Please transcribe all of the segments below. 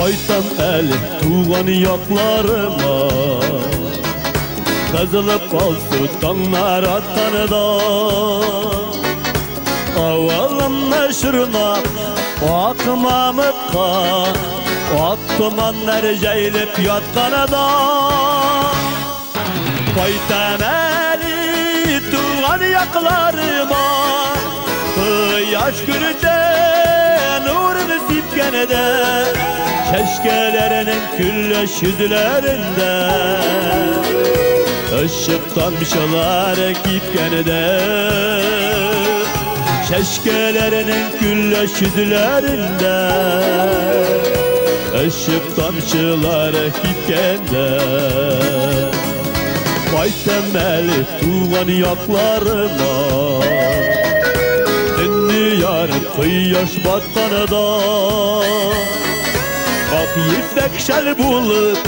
Кайтам әле туган якларыма, Кызылып алсу таңнар атканда. Авылымны чорнап, ак мамыкка, Ак томаннар җәелеп ятканда. Кайтам әле туган якларыма, Кояш көлдә нурын сипкәндә, Чәчкәләренең көлләш йөзләрендә, Ышык тамчылары кипкәндә. Чәчкәләренең көлләш йөзләрендә, Ышык тамчылары кипкәндә. Кайтам әле туган якларыма, Төнне ярып кояш батканда. Ак ефәк шәл булып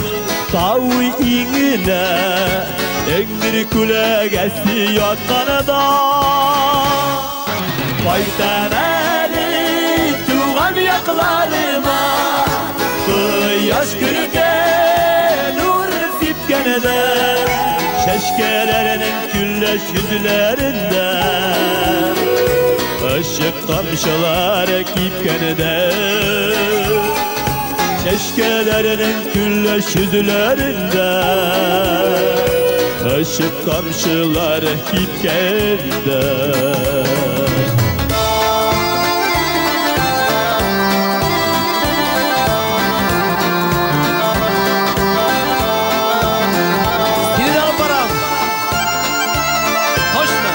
тау иңенә, Эңгер күләгәсе ятканда. Кайтам әле туган якларыма, Кояш көлгә нур сипкәндә, Чәчкәләренең көлләш йөзләрендә, Ышык тамчылары кипкәндә. Чәчкәләренең көлләш йөзләрендә, Ышык тамчылары кипкәндә. Сине дә алып барам. Точно.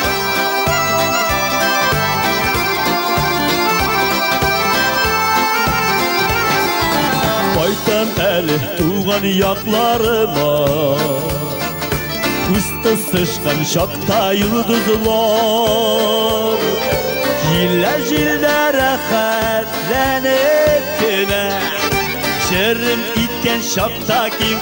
Кайтам әле туган якларыма, Күз кысышкан чакта йолдызлар, Җилләр җилдә рәхәтләнеп кенә, Черем иткән чакта киң